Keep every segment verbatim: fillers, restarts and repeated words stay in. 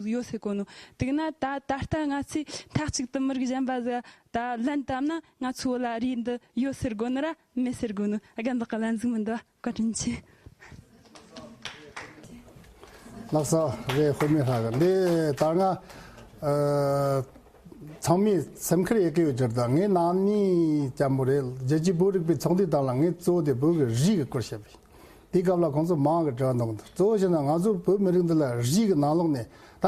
ཡོད་ཟེར་གོ་ནོ། དེ་ན་ད་ད་ལྟ་ང་ཚོས་མཐའ་གཅིག་ཏུ་མི་རིགས་གཞན་པ་ཟིག་ད་ལན་བཏབ་ན། ང་ཚོ་ལ་རིགས་འདི་ཡོད་ཟེར་གོ་ནི་ར་མེད་ཟེར་གོ་ནི། རྒན་ལགས་ཀྱི་ལན་ཟིག་མི་འདུག་བཀའ་དྲིན་ཆེ། ལགས་སོ། རེད། དཔེ་མེད་ལྷག་གི་འདི་ད་ང་ཨ་ཚང་མས་སེམས་ཁུར་ཡེ་གི་ཡོད་རྒྱུ་ད། ངས་ནང་ནས་སྐྱབས་མོ་རེད། རྒྱལ་སྤྱིའི་བོད་རིག་པའི་ཚོགས་འདུའི་སྟེང་ལ་ངས་གཙོ་བོ་དེ་བོད་ཀྱི་རིགས་ཀྱི་སྐོར་བཤད་པས། དེའི་སྐབས་ལ་ཁོང་ཚོ་མང་གི་དྲི་བ་འདུག་འདུག་གཙོ་བོ་བྱས་ན་ང་ཚོ་བོད་མི་རིགས་འདི་ལ་རིགས་ཀྱི་ནང་ལོགས་ནས་ད་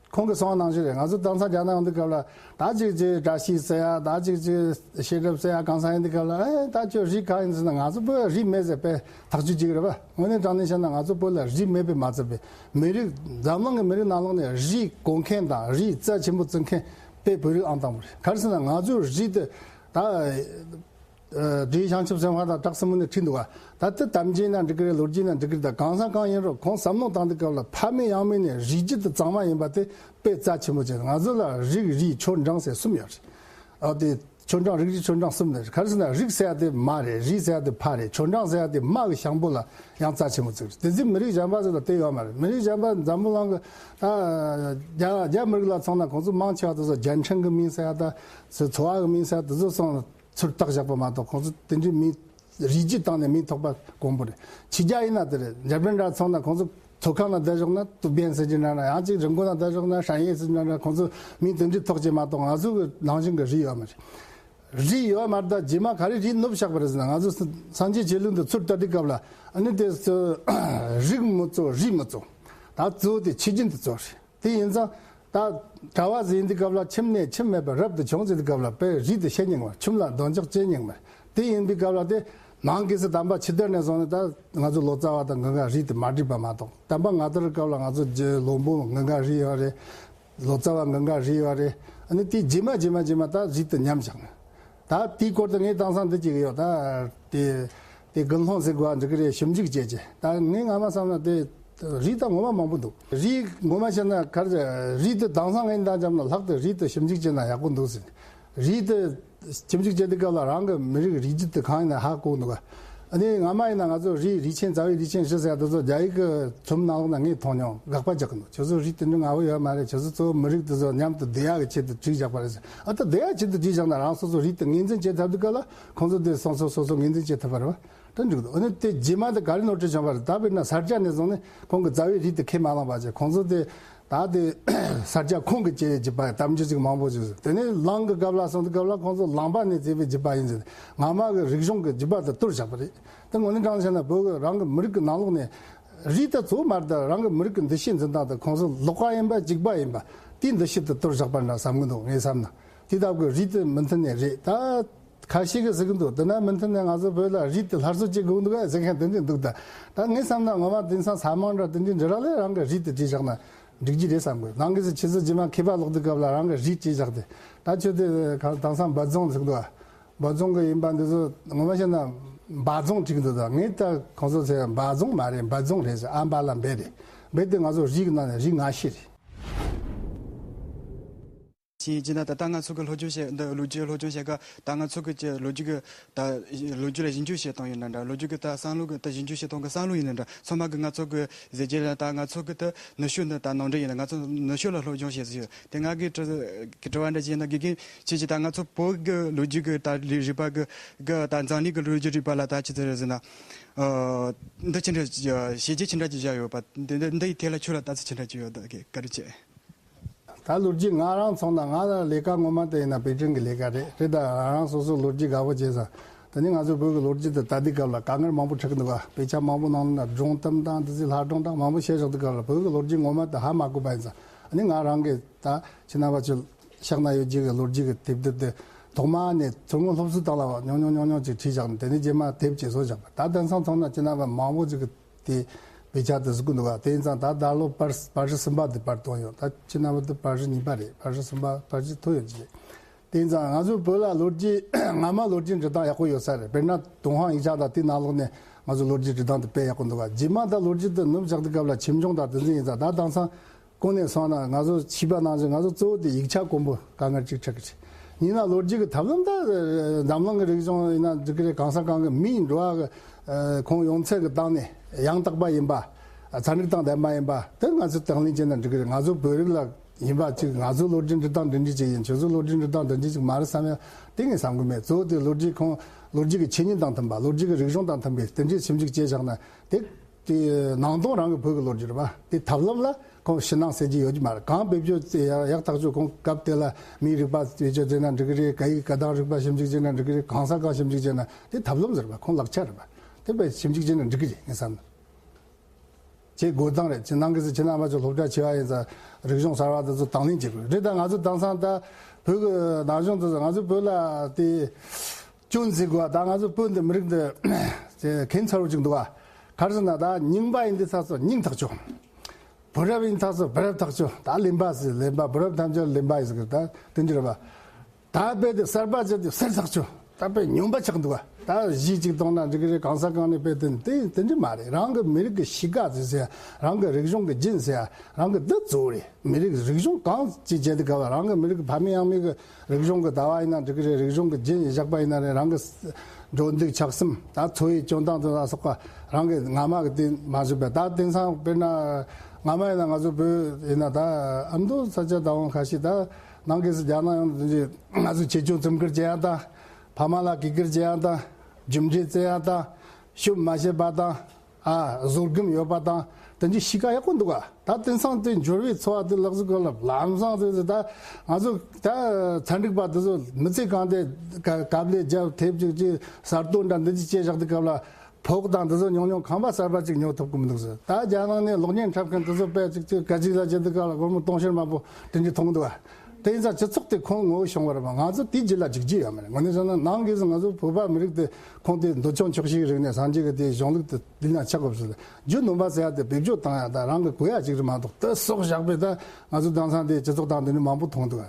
ཁོང་གིས་གསུངས་པ་ནང་བཞིན་རེད། ང་ཚོ་དེང་སང་རྒྱ་ནག་ཡོང་དུས་སྐབས་ལ་ད་ཅིག་ཅིག་བཀྲ་ཤིས་ཟེར་ཡ། ད་ཅིག་ཅིག་ཤེས་རབ་ཟེར་ཡ། གང་ཟག་ཡིན་དུས་སྐབས་ལ་ཨེ་ད་ཁྱོད་རིགས་གང་ཡིན་ཟེར་ན། ང་ཚོ་བོད་རིགས་མེད་ཟེར་པས་ཐག་གཅོད་བྱེད་ཀྱི་རེད་པ། དངོས་གནས་དྲང་གནས་བཤད་ན་ང་ཚོ་བོད་ལ་རིགས་མེད་པས་མ་ཚད་པའི་མི་རིགས། འཛམ་གླིང་གི་མི་རིགས་ནང་ལོགས་ནས་རིགས་གོ་མཁན་དང་རིགས་རྩ་ཆེན་པོ་བརྩི་མཁན་དཔེ་བོད་རིགས་ཨང་དང་པོ་རེད། ག་རེ་ཟེར་ན་ང་ཚོའི་རིགས་དེ་ད། ཨ་སྦྲུལ་བྱང་ཆུབ་སེམས་དཔའ་དང་བྲག་སྲིན་མོ་ནས་ཁྲིད་འདུག་ག་ད་ལྟ་གཏམ་རྒྱུད་ན་འགྲིག་གི་རེད། ལོ་རྒྱུས་ན་འགྲིག་གི་རེད། ད་གང་ཟག་གང་ཡིན་རུང་ཁོང་བསམ་བློ་བཏང་དུས་སྐབས་ལ་ཕ་མེས་ཡང་མེས་ནས་རིགས་རྒྱུད་དུ་གཙང་མ་ཡིན་པ་དེ་དཔེ་རྩ་ཆེན་པོ་བྱས། ང་ཚོ་ལ་རིགས་རུས་ཆོས་འབྲིང་ཟེར་གསུམ་ཡོད་རེད། ཨ་དེ་ཆོས་འབྲིང་། རིགས་རུས་ཆོས་འབྲིང་གསུམ་རེད། ག་རེ་ཟེར་ན་རིགས་ཟེར་ཡ་དེ་མ་རེད། རུས་ཟེར་ཡ་དེ་ཕ་རེད། ཆོས་འབྲིང་ཟེར་ཡ་དེ་མ་གི་ཤམ་བུ་ལ་ཡང་རྩ་ཆེན་པོ་བརྩི་གི་རེད། དེ་ཚོ་མི་རིགས་གཞན་པ་ཚོ་ལ་དེ་ཡོད་མ་རེད། མི་རིགས་གཞན་པ་འཛམ་བུ་གླིང་གི་ད་རྒྱ་རྒྱ་མི་རིགས་ལ་མཚོན་ན་ཁོང་ཚོ་མང་ཆེ་བ་དེ་ཚོ་རྒྱལ་ཕྲན་གི་མིང་ཟེར་ཡ། ད་ཚོ་ཚོ་བ་གི་མིང་ཟེར་ཡ་དེ་ཚོ་སོང་། ཚུར་བཏགས་བཞག་པ་མ་གཏོགས་ཁོང་ཚོ་དེ་འདྲའི་མིང་། རུས་རྒྱུད་བཏང་ནས་མིང་ཐོགས་པ་དཀོན་པོ་རེད། ཕྱི་རྒྱལ་ཡིན་ན་དེ་རེད། འཇར་པན་འདྲ་མཚོན་ན་ཁོང་ཚོ་ཚོ་ཁང་ལ་བསྡད་བཞག་ན་ཏུའུ་བེན་ཟེར་གྱི་འདྲ་འདྲ། ཡང་ཅིག་རི་མགོ་ན་བསྡད་བཞག་ན་ཧྲན་ཡེ་ཟེར་གྱི་འདྲ་འདྲ། ཁོང་ཚོ་མིང་དེ་འདྲའི་ཐོགས་ཀྱི་མ་གཏོགས་ང་ཚོ་གི་ནང་བཞིན་གྱི་རུས་ཡོད་མ་རེད། རུས་ཡོད་མ་རེད། ད་རྗེས་མ་ག་རེ་རུས་ནུབ་བཞག་པ་རེད་ཟེར་ན། ང་ཚོ་སངས་རྒྱས་ཆོས་ལུགས་འདི་ཚུར་དར་དུས་སྐབས་ལ་ཨ་ནི་དེ་ཚོ་རིགས་མི་གཙོ་རུས་མི་གཙོ། ད་གཙོ་བོ་དེ་ཆོས་རྒྱུན་དེ་གཙོ་རེད། དེ་ཡིན་ཙང་ད་གྲྭ་བ་ཟིག་ཡིན་དུས་སྐབས་ལ་ཁྱིམ་ནས་ཁྱིམ་མེད་པར་རབ་ཏུ་བྱུང་ཟེར་དུས་སྐབས་ལ་དཔེ་རུས་དེ་བཤད་སྙིང་བ། ཁྱིམ་ལ་འདོན་ཆོག་བྱེད་སྙིང་བ། དེ་ཡིན་པའི་སྐབས་ལ་དེ་ནང་གི་སུ་དམ་པ་ཕྱི་དར་ནས་བཟུང་ནས་ད་ང་ཚོ་ལོ་ཙཱ་བ་དང་གང་ག་རུས་དེ་མ་འགྲིག་པ་མ་གཏོགས། དམ་པ་སྔ་དར་སྐབས་ལ་ང་ཚོ་རྗེ་བློན་པོ་གང་ག་རུས་ཡོད་རེད། ལོ་ཙཱ་བ་གང་ག་རུས་ཡོད་རེད། ཨ་ནི་དེ་རྗེས་མ་རྗེས་མ་རྗེས་མ་ད་རུས་དེ་ཉམས་བཞག་ནས། ད་དེའི་སྐོར་དུ་ངས་དེང་སང་འདི་གཅིག་ཡོད། ད་དེ་དེ་དགུན་སློང་ཟེར་དགོས་པ་འདི་གི་རེད། ཞིབ་འཇུག་བྱས་རྗེས་ད་ངས་སྔ་མ་བསམ་ན་དེ་རུས་ད་ངོ་མ་མང་པོ་འདུག་རུས་ངོ་མ་བཤད་ན་ག་རེ། རུས་དེ་དེང་སང་ངས་འདང་བརྒྱབ་ན་ལྷག་ཏུ་རུས་དེ་ཞིབ་འཇུག་བྱས་ན་ཡག་པོ་འདུག་ཟེར། རུས་དེ་ཞིབ་འཇུག་བྱེད་དུས་སྐབས་ལ་རང་གི་མི་རིགས་རུས་རྒྱུད་དེ་གང་ཡིན་ན་ཧ་གོ་འདུག་ཨ་ནི་སྔ་མ་ཡིན་ན་ང་ཚོ་རུས་རུས་ཆེན་རྩ་བའི་རུས་ཆེན་བཞི་ཟེར་ཡ་དེ་ཚོ་རྒྱ་ཡིག་གི་ཚུམ་ནང་ལོགས་ན་ངས་མཐོང་མྱོང་། དགག་པ་རྒྱག་གི་འདུག་ཁྱོད་ཚོ་རུས་དེ་འདྲ་ངར་བོ་ཡོད་མ་རེད། ཁྱོད་ཚོ་གཙོ་བོ་མི་རིགས་དེ་ཚོ་མཉམ་དུ་བསྡུ་ཡག་གི་ཆེད་དུ་བྲིས་བཞག་པ་རེད་ཟེར། ཨ་ད་བསྡུ་ཡག་ཆེད་དུ་བྲིས་བཞག་ན་རང་སོ་སོ་རུས་དེ་ངོས་འཛིན་བྱེད་ཐུབ་དུས་སྐབས་ལ་ཁོང་ཚོ་དེ་སོ་སོ་སོ་སོ་ངོས་འཛིན་བྱེད་ཐུབ་པ་རེད་བ། དེ་འགྲིག་འདུག་ཨ་ནི་དེ་རྗེས་མ་དེ་ག་རེ་ནོར་འཁྲུལ་བྱུང་བ་རེད། ད་དཔེར་ན་ས་སྐྱ་ནས་བཟུང་ནས་ཁོང་གི་རྩ་བའི་རུས་དེ་ཁས་མ་བླངས་པ་བྱས། ཁོང་ཚོ་དེ་ད་དེ་ས་སྐྱ་ཁོངས་ཀྱི་སྐྱེ་བོའི་རྒྱུད་པ་གཏམ་རྒྱུད་ཅིག་མང་པོ་བྱུང་ཟེར། དེ་ནས་ལང་གི་སྐབས་ལ་སོང་དུས་སྐབས་ལ་ཁོང་ཚོ་ལང་པ་ནས་བཙས་པའི་རྒྱུད་པ་ཡིན་ཟེར། སྔ་མ་གི་རིག་གཞུང་གི་རྒྱུད་པ་དེ་གཏོར་བཞག་པ་རེད། དེ་དངོས་གནས་དྲང་བཤད་ན་བོད་ཀྱི་རང་གི་མི་རིགས་ཀྱི་ནང་ལོགས་ནས་རུས་དེ་གཙོ་བོ་མ་རེད། ད་རང་གི་མི་རིགས་ཀྱི་འདུ་ཤེས་འཛིན་སྟངས་དེ་ཁོང་ཚོ་ལོག་པ་ཡིན་པ་འཇིག་པ་ཡིན་པ་དེའི་འདུ་ཤེས་དེ་གཏོར་བཞག་པ་འདྲ་བསམ་གི་འདུག་ངས་བསམ་ན། དེ་ལྟ་བུའི་རུས་དེ་མུ་མཐུད་ནས་རེད། ད་ཁ་ཤས་ཀྱིས་ཟེར་གི་འདུག་དེ་ན་མུ་མཐུད་ནས་ང་ཚོ་བོད་ལ་རུས་དེ་སླར་གསོ་བྱེད་དགོས་འདུག་ཟེར་མཁན་དེ་འདྲ་འདུག་ད་ད་ངས་བསམ་ན་ངོ་མ་དེང་སང་ས་མིང་འདྲ་དེ་འདྲའི་འབྲི་རག་ལས་རང་གི་རུས་དེ་བྲིས་བཞག་ན་འགྲིག་རྒྱུ་རེད་བསམ་གི། ནང་གི་སུ་ཁྱེད་ཚོ་རྗེས་མ་མཁས་པ་ལོག་དུས་སྐབས་ལ་རང་གི་རུས་བྲིས་བཞག་སྟེ། ད་ཁྱོད་དེ་གང་དེང་སང་འབའ་རྫོང་ཟེར་གི་འདུག་འབའ་རྫོང་གི་ཡིན་པ་འདི་ཚོ་ངོ་མ་བཤད་ན་འབའ་རྫོང་བྲིས་གི་འདུག་ད་ངས་ད་ཁོང་ཚོ་ཟེར་འབའ་རྫོང་མ་རེད། འབའ་རྫོང་རེད་ཟེར། ཨ་འབའ་ལ་འབའ་རེད། འབའ་དེ་ང་ཚོ་རུས་ཀྱི་ནང་ནས་རུས་སྔ་ཤོས་རེད། ཅི་ཡིན་ན་ད་ལྟ་ང་ཚོ་གི་སློབ་སྦྱོང་བྱེད། འདི་ལོ་རྒྱུས་སློབ་སྦྱོང་བྱེད་སྐབས་ད་ང་ཚོ་གི་ཅི་ལོ་རྒྱུས་ཀྱི་ད་ལོ་རྒྱུས་ལ་ཞིབ་འཇུག་བྱེད་སྟངས་ཡིན་ན་འདྲ། ལོ་རྒྱུས་ཀྱི་ད་བསམ་བློ་གི་ད་ཞིབ་འཇུག་བྱེད་སྟངས་ཀྱི་བསམ་བློ་ཡིན་ན་འདྲ། ཚང་མ་གི་ང་ཚོ་གི་ཟེར་རྒྱུ་ལ་ད་ང་ཚོ་གི་ད་ནུབ་ཕྱོགས་ནི་ད་ནང་འདྲེན་ཡིན་ན་ང་ཚོ་ནུབ་ཕྱོགས་ལ་སློབ་སྦྱོང་བྱེད་ཟེར་ཡོད། དེ་ང་གི་དྲི་གི་དྲི་བ་འདྲ་ཅི་ཡིན་ན་དགེ་རྒན་ཁྱེད་ཀྱིས་ད་ང་ཚོ་བོད་གི་ལོ་རྒྱུས་ཀྱི་ད་རིག་པ་གི་གི་ད་འཛམ་གླིང་གི་ལོ་རྒྱུས་རིག་པ་ལ་ད་ཅི་ཟེར་ཟེར་ན། ཨ་འདི་ཅི་འདྲ་བྱས་རྗེས་ཅི་འདྲ་ཅིག་བཞག་ཡོད་པ། འདི་འདི་འདི་ཡི་ཐད་ལ་ཁྱོད་ལ་ལྟ་ཚུལ་ཅི་འདྲ་ཅིག་ཡོད། ད་གི་བཀའ་དྲིན་ཆེ། ད་ལོ་རྒྱུས་ང་རང་མཚོན་ན་ང་ལ་ལས་ཀ་ངོ་མ་དེ་ཡིན་ན་པེ་ཅིང་གི་ལས་ཀ་རེད། རེད། ད་རང་སོ་སོ་ལོ་རྒྱུས་དགའ་པོ་བྱས་ཙང་། དེ་ནས་ང་ཚོ་བོད་ཀྱི་ལོ་རྒྱུས་དེ་ལྟ་དུས་སྐབས་ལ་དཀའ་ངལ་མང་པོ་འཕྲད་ཀྱི་འདུག་ག་དཔེ་ཆ་མང་པོ་ནང་ན་སྒྲུང་གཏམ་དང་དེ་ཚོའི་ལྷ་སྒྲུང་དང་མང་པོ་བཤད་བཞག་དུས་སྐབས་ལ་བོད་ཀྱི་ལོ་རྒྱུས་ངོ་མ་དེ་ཧ་མ་གོ་བ་ཡིན་ཙང་། ཨ་ནི་ང་རང་གི་ད་ཕྱི་ནང་བ་ཚོ་ཤག་ན་ཡོད་རྒྱུ་གི་ལོ་རྒྱུས་ཀྱི་དེབ་དེབ་དེ་ཐོག་མ་ནས་མཚོ་སྔོན་སློབ་གསོའི་སྟེང་ལ་ཉུང་ཉུང་ཉུང་ཉུང་ཅིག་བྲིས་བཞག་ནས། དེ་ནས་རྗེས་མ་དེབ་ཅིག་བཟོ་བཞག་པ། ད་དེང་སང་མཚོན་ན་ཕྱི་ནང་བ་མང་པོ་ཅིག་གི་དེ་དཔེ་ཆ་དེ་གཟིགས་ཀྱི་འདུག་ག་དེ་ཡིན་ཙང་ད་ད་ལོ་པར་པར་རིས་གསུམ་པ་དེ་པར་བཏོན་ཡོད། ད་ཕྱི་ནང་བ་དེ་པར་རིས་གཉིས་པ་རེད། པར་རིས་གསུམ་པ་པར་རིས་ཐོན་ཡོད་ཀྱི་རེད། དེ་ཡིན་ཙང་ང་ཚོ་བོད་ལ་ལོ་རྒྱུས་སྔ་མ་ལོ་རྒྱུས་འབྲི་སྟངས་ཡག་པོ་ཡོད་ས་རེད། དཔེར་ན་ཏུན་ཧོང་ཡིག་ཆ་དང་དེའི་ནང་ལོགས་ནས་ང་ཚོ་ལོ་རྒྱུས་འབྲི་སྟངས་དེ་དཔེ་ཡག་པོ་འདུག་ག་རྗེས་མ་ད་ལོ་རྒྱུས་དེ་ནུབ་བཞག་དུས་སྐབས་ལ་ཆོས་འབྱུང་དང་དེ་ཚོ་ཡིན་ཙང་། ད་དེང་སང་གོང་ནས་སོང་ན་ང་ཚོ་ཤེས་པ་ནང་བཞིན་ང་ཚོ་གཙོ་བོ་དེ་ཡིག་ཆ་དཀོན་པོ་དཀའ་ངལ་ཅིག་འཕྲད་ཀྱི་རེད། ཡིན་ན་ལོ་རྒྱུས་ཀྱི་ཐབས་ལམ་ད་འཛམ་གླིང་གི་རིག་གཞུང་ཡིན་ན་འགྲིག་གི་རེད། གང་ས་གང་གི་མིའི་འགྲོ་བ་གི་ཁོང་ཡོང་ཚད་ཀྱི་སྟེང་ནས་ཡང་དག་པ་ཡིན་པ། ཚན་རིག་དང་ལྡན་པ་ཡིན་པ་དེ་ང་ཚོས་དང་ལེན་བྱས་ན་འགྲིག་གི་རེད། ང་ཚོ་བོད་རིགས་ལ་ཡིན་པ་ཅིག་ང་ཚོའི་ལོ་རྒྱུས་འབྲི་སྟངས་འདི་འདྲ་ཅིག་ཡིན། ཁྱོད་ཚོའི་ལོ་རྒྱུས་འབྲི་སྟངས་འདི་འདྲ་ཅིག་མ་རེད་བསམ་ཡ་དེ་ངས་བསམ་གི་མེད། གཙོ་བོ་དེ་ལོ་རྒྱུས་ཁོང་ལོ་རྒྱུས་ཀྱི་ཆོས་ཉིད་དང་མཐུན་པ། ལོ་རྒྱུས་ཀྱི་རིག་གཞུང་དང་མཐུན་པའི་དེ་འདྲའི་ཞིབ་འཇུག་བྱས་བཞག་ན་དེ། དེ་ནང་དོན་རང་གི་བོད་ཀྱི་ལོ་རྒྱུས་རེད་པ། དེ་ཐབས་ལམ་ལ་ཁོང་ཕྱི་ནང་གསལ་གྱི་ཡོད་ཀྱི་མ་རེད། གང་བེད་སྤྱོད་བྱས་ཡག་ཐག་ཆོད། ཁོང་སྐབས་དེ་ལ་མིའི་རིག་པ་བེད་སྤྱོད་བྱས་ན་འགྲིག་གི་རེད། སྐད་ཡིག་སྐད་གདངས་རིག་པ་ཞིབ་འཇུག་བྱས་ན་འགྲིག་གི་རེད། གང་ས་གང་ཞིབ་འཇུག་བྱས་ན་དེ་ཐབས་ལམ་ཟེར་བ་ཁོང་ལག་ཆ་རེད་པ། དེ་བས་ཞིབ་འཇུག་བྱས་ན་འགྲིག་གི་རེད་ངས་བསམ། ཁྱེད་དགོས་དང་རེད། ཁྱེད་ནང་གི་སི་ཁྱེད་རྣམ་པ་ཚོ་སློབ་གྲྭ་ཆེ་བ་ཡིན་ཙང་རིག་གཞུང་གསར་བ་དེ་ཚོ་དང་ལེན་བྱེད་དགོས་རེད། ད་ང་ཚོ་དེང་སང་ད་བོད་ཀྱི་ན་གཞོན་དེ་ཚོ་ང་ཚོ་བོད་ལ་དེ་སྐྱོན་ཟེར་དགོས་པ། ད་ང་ཚོ་བོད་འདི་མི་རིགས་འདི་ཁྱད་མཚར་བོ་ཅིག་འདུག་ག་ག་རེ་ཟེར་ན་ད་རྙིང་པ་ཡིན་དུས་ད་ཚོ་རྙིང་ཐག་ཆོད། བུ་རབས་ཡིན་ད་ཚོ་བུ་རབས་ཐག་ཆོད། ད་གླེན་པ་ཟེར་གླེན་པ། བུ་རབས་ཐམས་ཅད་གླེན་པ་ཡིན་ཟེར་གི་ད་དེ་འདྲ་རེད་པ། ད་དཔེ་དེ་གསར་པ་ཅིག་དེ་གསེར་ཐག་ཆོད། ད་དཔེ་སྨྱོན་པ་ཆགས་འདུག་ག་ད་གཞས་གཅིག་གཏོང་ན་འགྲིག་གི་རེད། གང་ས་གང་ནས་དཔེ་དེ་དེ་དེ་འདྲ་མ་རེད། རང་གི་མི་རིགས་ཀྱི་གཤིས་ཀ་ཟེར་ཟེར་ཡ། རང་གི་རིག་གཞུང་གི་རྒྱན་ཟེར་ཡ། རང་གི་འདི་གཙོ་བོ་རེད། མི་རིགས་རིག་གཞུང་གང་ཅིག་བྱེད་དུས་སྐབས་ལ་རང་གི་མི་རིགས་ཀྱི་ཕ་མེས་ཡང་མེས་ཀྱི་རིག་གཞུང་གི་ཟླ་བ་ཡིན་ན་འགྲིག་གི་རེད། རིག་གཞུང་གི་རྒྱན་བཞག་པ་ཡིན་ན་རེད། རང་གི་འགྲོ་འདུག་ཆགས་སེམས། ད་འཚོ་བའི་སྤྱོད་སྟངས་དེ་ལ་སོགས་པ་རང་གི་སྔ་མ་གི་དེ་མ་བཞག་པ། ད་དེང་སང་དཔེར་ན་སྔ་མ་ཡིན་ན་ང་ཚོ་བོད་ཡིན་ན་ད་ཨ་མདོ་ས་ཆ་ད་འོང་ཁ་ཤས་ད་ནང་གི་སུ་རྒྱ་ནག་ཡོང་དུས་ང་ཚོ་ཆེ་ཆུང་རྩོམ་སྐོར་བྱེད་ཡ་དང་། ཕ་མ་ལ་གུས་བཀུར་བྱེད་ཡ་དང་། རྒྱུ་འབྲས་བཙལ་ཡ་དང་། ཤུབས་མ་བྱེད་པ་དང་། ཨ་བཟོད་སྒོམ་ཡོད་པ་དང་། དེ་འདྲའི་གཤིས་ཀ་ཡག་པོ་འདུག་ག་ད་དེང་སང་དེ་འབྱོར་བའི་འཚོ་བ་དེ་ལག་ཟུག་ག་ལ་ལམ་སང་དེ་ད་ང་ཚོ་ད་ཚན་རིག་པ་དེ་ཚོ་མི་ཚེ་གང་དེ་ཀ་ཀབ་ལས་རྒྱབ་ཐེབས་ཅིག་ཅིག་གསར་གཏོད་འདྲ་འདི་ཅིག་བྱས་བཞག་དུས་སྐབས་ལ། ཕོགས་དང་འདི་ཚོ་ཉུང་ཉུང་ཁང་པ་གསར་པ་ཅིག་ཉོ་ཐུབ་ཀྱི་མི་འདུག་ཟེར། ད་རྒྱ་ནག་ནས་གློག་བརྙན་འཁྲབ་མཁན་དེ་ཚོ་དཔེ་ཅིག་ཅིག་སྐད་ཅིག་ལ་བྱེད་དུས་སྐབས་ལ་སྒོར་མོ་དུང་ཕྱུར་མང་པོ་དེ་འདྲ་ཐོངས་འདུག་དེ་ཡིན་ཙང་སྤྱི་ཚོགས་དེ་ཁོང་ངོ་བོ་ཤོང་བ་རེད་པ། ང་ཚོ་དེའི་རྗེས་ལ་འཇུག་རྒྱུ་ཡོད་མ་རེད། དངོས་གནས་བྱས་ན་ནང་གི་ང་ཚོ་བོད་པ་མི་རིགས་དེ་ཁོང་དེ་འདོད་ཆུང་ཆོག་ཤེས་རིག་གནས་སངས་རྒྱས་ཀྱི་དེ་གཞུང་ལུགས་དེ་འདི་ན་ཆགས་དགོས་ཟེར། རྒྱུ་ནོམ་པ་ཟེར་ཡ་དེ་བེད་སྤྱོད་བཏང་ཡ་ད་རང་གི་གོ་ཡ་ཅིག་རེད་མ་གཏོགས་དེ་གསོག་བཞག་པས་ད་ང་ཚོ་དེང་སང་དེ་སྤྱི་ཚོགས་དང་དེ་འདྲ་མང་པོ་མཐོང་འདུག་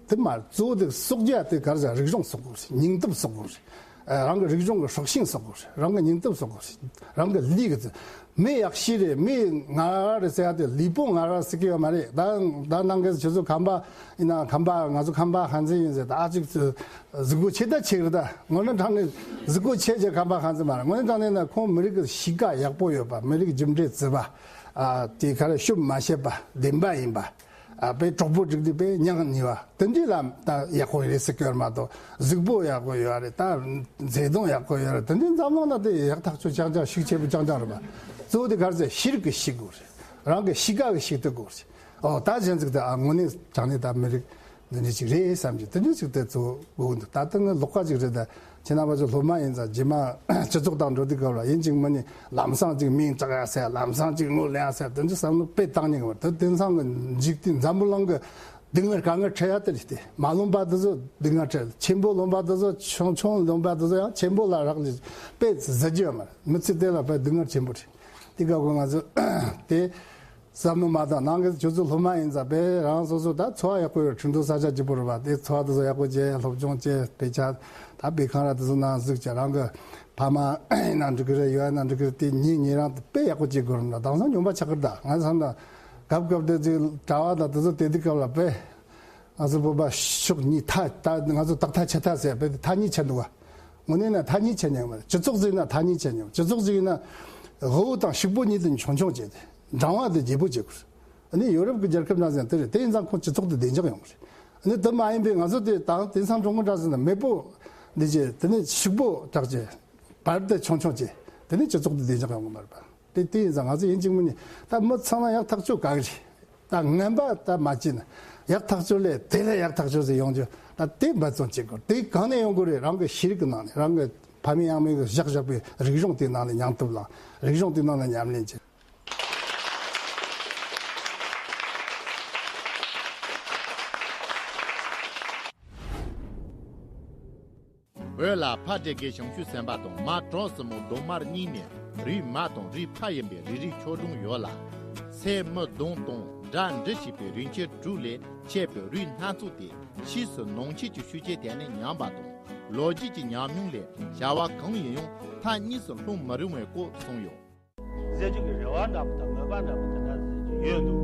དེ་མ་གཙོ་བོ་དེ་གསོག་རྒྱུ་དེ་ག་རེ་ཟེར། རིག་གཞུང་གསོག་དགོས་རེད། སྙིང་སྟོབས་གསོག་དགོས་རེད། རང་གི་རིག་གཞུང་གི་སྲོག་ཤིང་གསོག་དགོས་རེད། རང་གི་སྙིང་སྟོབས་གསོག་དགོས་རེད། རང་གི་ལུས་ཀྱི་མི་ཡག་ཤོས་རེད། མི་ངར་རེད་ཟེར་ཡ་དེ་ལུས་པོ་ངར་ཟེར་གི་ཡོད་མ་རེད། ད་ད་ནང་གི་ཁྱོད་ཚོ་ཁམས་པ་ཡིན་ན་ཁམས་པ་ང་ཚོ་ཁམས་པ་ཧན་ཙི་ཡིན་ཟེར། ད་ཅིག་གཟུགས་པོ་ཆེ་ད་ཆེ་གི་རེད། ད་དངོས་གནས་དྲང་གནས་གཟུགས་པོ་ཆེ་ཆེ་ཁམས་པ་ཧན་ཙི་མ་རེད། དངོས་གནས་དྲང་གནས་ན་ཁོང་མི་རིགས་ཀྱི་གཤིས་ཀ་ཡག་པོ་ཡོད་པ། མི་རིགས་རྒྱུ་འབྲས་བརྩི་བ། ཨ་དེ་ག་རེ་ཤུབས་མ་བྱེད་པ་བདེན་པ་ཡིན་པ། ཨ་དཔེ་གྲོགས་པོ་སྒྲིག་དུས་དཔེ་ཉག་ཉེ་བ་དེ་འདྲ་ལ་ད་ཡག་པོ་རེད་ཟེར་གི་ཡོད་མ་གཏོགས་གཟུགས་པོ་ཡག་པོ་ཡོད་རེད། ད་མཛེས་སྡོང་ཡག་པོ་ཡོད་རེད། དེ་འདྲའི་འཛམ་གླིང་ན་དེ་ཡག་ཐག་ཆོད་རྐྱང་རྐྱང་ཤུགས་ཆེ་པོ་རྐྱང་རྐྱང་རེད་པ། གཙོ་བོ་དེ་ག་རེ་ཟེར་ཤེས་རིག་གི་ཤེས་དགོས་རེད། རང་གི་གཤིས་ཀ་གི་ཤེས་ཐུབ་དགོས་རེད། ཨོ་ད་གཞན་ཚིག་དེ་ཨ་དངོས་གནས་དྲང་གནས་ད་མི་རིགས་འདི་འདྲ་ཅིག་རེད་བསམ་གྱི་དེ་འདྲ་ཅིག་དེ་གཙོ་བོ་དགོས་འདུག་ད་ལྟ་ངས་ལོགས་ཀ་ཅིག་རེད། ད་ཁྱེད་རྣམ་པ་ཚོ་སློབ་མ་ཡིན་ཙང་རྗེས་མ་སྤྱི་ཚོགས་དང་འགྲོ་དུས་སྐབས་ལ་ཡིན་གཅིག་མིན་གཉིས་ལམ་སང་ཅིག་མིང་གྲགས་ཡ་ཟེར། ལམ་སང་ཅིག་ངོ་ལེན་ཡ་ཟེར། དེ་ཚོ་བསམ་བློ་དཔེ་བཏང་ཉན་གི་མ་རེད། དེང་སང་གི་འཇིག་རྟེན་འཛམ་བུ་གླིང་གི་སྡུག་བསྔལ་དཀའ་ངལ་འཕྲད་ཡ་དེ་རེད་དེ། མ་ལོན་པ་དེ་ཚོ་སྡུག་བསྔལ་འཕྲད། ཆེན་པོ་ལོན་པ་དེ་ཚོ་ཆུང་ཆུང་ལོན་པ་དེ་ཚོ་ཡང་ཆེན་པོ་ལ་རག་ལས་དཔེ་ཟ་རྒྱུ་ཡོད་མ་རེད། མི་ཚེ་དེ་ལ་དཔེ་སྡུག་བསྔལ་ཆེན་པོ་རེད། དེ་ག་གོ་ང་ཚོ་དེ། བསམ་བློ་མ་བཏང་། ནང་གི་ཁྱོད་ཚོ་སློབ་མ་ཡིན་ཙང་དཔེ་རང་སོ་སོ་ད་འཚོ་བ་ཡག་པོ་ཡོད། ཁྲིན་ཏུའུ་ས་ཆ་སྐྱིད་པོ་རེད་པ། དེ་འཚོ་བ་དེ་ཚོ་ཡག་པོ་བྱས། སློབ་སྦྱོང་བྱས། དཔེ་ཆ་ད་དཔེ་ཁང་ར་དེ་ཚོ་ནང་གཟིགས་བྱས། རང་གི་ཕ་མ་ཡིན་ན་འགྲིག་གི་རེད། ཡོད་ན་འགྲིག་གི་རེད། དེ་ཉིན་ཉིན་རང་དཔེ་ཡག་པོ་བྱེད་དགོས་རེད་འདྲ། དེང་སང་སྨྱོན་པ་ཆགས་ཀྱི་རེད། ད་ང་བསམ་ན་སྐབས་སྐབས་དེ་ཅིག་གྲྭ་པ་དང་དེ་ཚོ་དེ་དུས་སྐབས་ལ་དཔེ་ང་ཚོ་བོད་པ་ཕྱོགས་གཉིས་ཐ་ད་ང་ཚོ་དག་ཐ་ཆད་ཐ་ཟེར། དཔེ་དེ་ཐ་སྙད་ཆད་འདུག་ག་དངོས་གནས་ན་ཐ་སྙད་ཆད་ཉན་གི་མ་རེད། སྤྱི་ཚོགས་ཟིག་ཡིན་ན་ཐ་སྙད་ཆད་ཉན། སྤྱི་ཚོགས་ཟིག་ཡིན་ན་དབུལ་པོ་དང་ཕྱུག་པོ་གཉིས་དེ་ཆུང་ཆུང་བྱས་ཏེ། འབྲིང་བ་དེ་རྒྱས་པོ་བྱེད་དགོས། ཨ་ནི་ཡོ་རོབ་ཀྱི་རྒྱལ་ཁབ་ནང་ཟེར་དེ་རེད། དེ་ཡིན་ཙང་ཁོང་སྤྱི་ཚོགས་དེ་བདེ་འཇགས་ཡོང་གི་རེད། ཨ་ནི་དེ་མ་ཡིན་པའི་ང་ཚོ་དེ་དང་དེང་སང་གྲོང་གི་འདྲ་ཟེར་ན་མེད་པོ་འདི་བྱས། དེ་ནས་ཕྱུག་པོ་དྲག་བྱས། བར་དེ་ཆུང་ཆུང་བྱས། དེ་ནས་སྤྱི་ཚོགས་དེ་བདེ་འཇགས་ཡོང་གི་མ་རེད་པ། དེ་དེ་ཡིན་ཙང་ང་ཚོ་ཡིན་གཅིག་མིན་གཉིས་ད་མི་ཚང་མ་ཡག་ཐག་ཆོད་ག་གི་རེད། ད་ངན་པ་ད་མ་བྱས་ན་ཡག་ཐག་ཆོད་ལས་དེ་ལས་ཡག་ཐག་ཆོད་ཟིག་ཡོང་རྒྱུ་ད་དེ་འབད་བརྩོན་བྱེད་དགོས། དེ་གང་ནས་ཡོང་དགོས་རེད། རང་གི་ཤེས་རིག་གི་ནང་ནས། རང་གི་ཕ་མེས་ཡང་མེས་གི་བཞག་བཞག་པའི་རིག་གཞུང་དེའི་ནང་ནས་མྱོང་ཐུབ་ལ། རིག་གཞུང་དེའི་ནང་ནས་ཉམས་ལེན་བྱེད། བོད་ལ་ཕ་སྤྲེལ་རྒན་ཞང་ཞུང་སེམས་དཔའ་དང་མ་གྲོགས་སྲིན་མོ་གདོང་དམར་གཉིས་ནས་རུས་མ་དང་རུས་ཕ་ཡིན་པའི་རུས་རིགས་ཆོས་སྒྲུང་ཡོད་ལ། སེ་མི་གདོང་དང་འདྲ་འདྲི་ཞེས་པའི་རུས་ཆེན་དྲུག་ལས་མཆེད་པའི་རུས་སྣ་ཚོགས་ཏེ། ཕྱིས་སུ་ནང་ཆོས་ཀྱི་ཤུགས་རྐྱེན་དེ་ནས་ཉམས་པ་དང་། ལོ་རྒྱུས་ཀྱི་ཉམས་མྱོང་ལས་བྱ་བ་གང་ཡིན་ཡང་མཐའ་གཉིས་སུ་ལྷུང་མི་རུང་བའི་སྐོར་གསུངས་ཡོད། ཟེར་རྒྱུ་གི་རེ་བ་འདྲ་པོ་དང་མོས་པ་འདྲ་པོ་དེ་འདྲ་ཟེར་རྒྱུ་ཡོད་འདུག་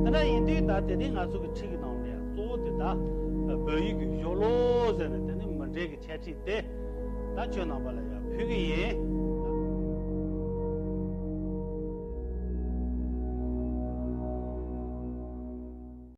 དེ་འདྲ་ཡིན་དུས་ད་དེ་རིང་ང་ཚོ་གི་ཁྲིད་ཀྱི་ནང་ནས་གཙོ་བོ་དེ་ད་བོད་ཡིག་གི་ཤོ་ལོ་ཟེར་ནས་དེ་ནི་མི་འདྲེ་གི་འཆད་ཁྲིད་དེ་ད་ཁྱོད་རྣམ་པ་ལ་ཡང་ཕུལ་གི་ཡིན།